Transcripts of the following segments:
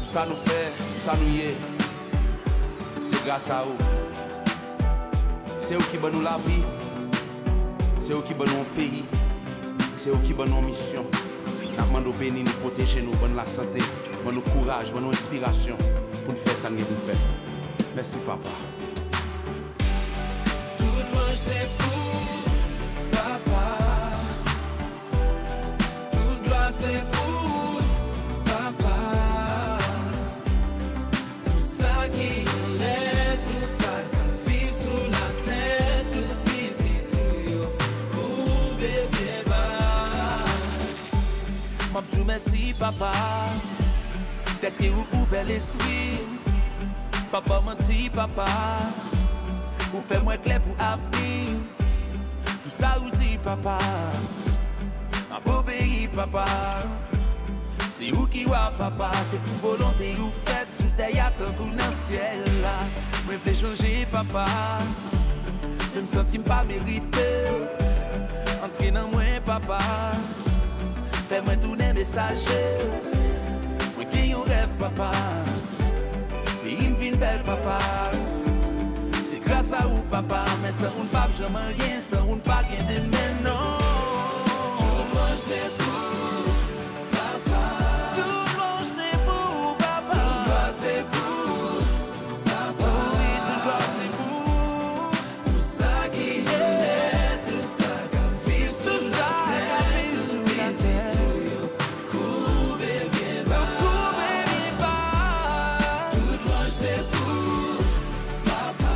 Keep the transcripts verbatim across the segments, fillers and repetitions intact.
Sa nou fè, sa nou ye, se gras a ou. Se ou ki ban nou lavi, se ou ki ban nou yon peyi, se ou ki ban nou yon misyon. N ap mande w beni nou, pwoteje nou, ban nou lasante, ban nou kouraj, ban nou enspirasyon pou n fè sa n gen pou n fè. Mèsi, Papa. Tout lwanj se pou Papa. Tout glwa se pou Papa. Pou sa ki anlè, tout sa k ap viv sou latè, tout pitit ou yo koube byen ba. M ap di w mèsi, Papa, dèske ou ouvè lespri m. Papa, manti, Papa, ou fè m wè klè pou avni m. Tout sa ou di, Papa, m ap obeyi, Papa. Se ou ki wa, Papa, se pou volonte ou fèt sou tè a tankou nan syèl la. Mwen vle chanje, Papa, men m santi m pa merite. Antre nan mwen, Papa, fè mwen tounen mesaje. Mwen gen yon rèv, Papa. Peyi m vin bèl, Papa. Se gras a ou, Papa. Men san ou n p ap janm anyen, san ou n pa gen demen, non. Tout lwanj se pou Papa. Tout lwanj se pou Papa. Tout glwa se pou Papa. Wi, tout glwa se pou ou. Pou sa ki anlè, tout sa k ap viv sou latè, tout pitit ou yo koube byen ba. Koube byen ba. Tout lwanj se pou Papa.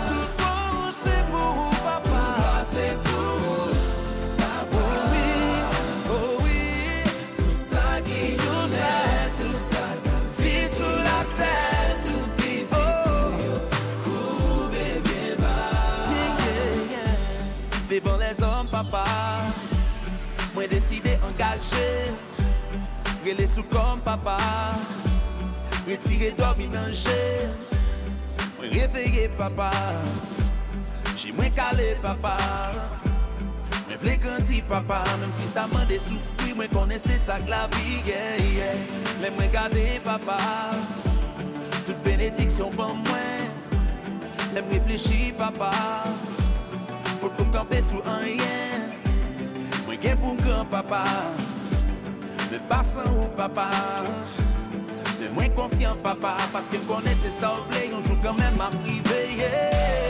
Tout lwanj se pou ou, Papa. Tout glwa se pou ou, Papa. Oh wi, oh wi. Pou sa ki anlè, tout sa k ap viv sou latè, tout pitit ou yo koube byen ba. Yeah, yeah, yeah. Devan lèzòm, Papa, mwen deside angaje m. Rele sou kò m, Papa. Retire dòmi nan je m. Mwen reveye, Papa. Je mwen kale, Papa. Mwen vle grandi, Papa. Menm si sa mande soufri, mwen konnen se sa k lavi, yeah, yeah. Lè mwen gade, Papa, tout benediksyon w ban mwen. Lè m reflechi, Papa, potko kanpe sou anyen. Mwen gen pou m gran, Papa, men pa san ou, Papa. Men mwen konfyan, Papa, paske m konnen se sa w vle, yon jou kanmenm m ap rive, yeah.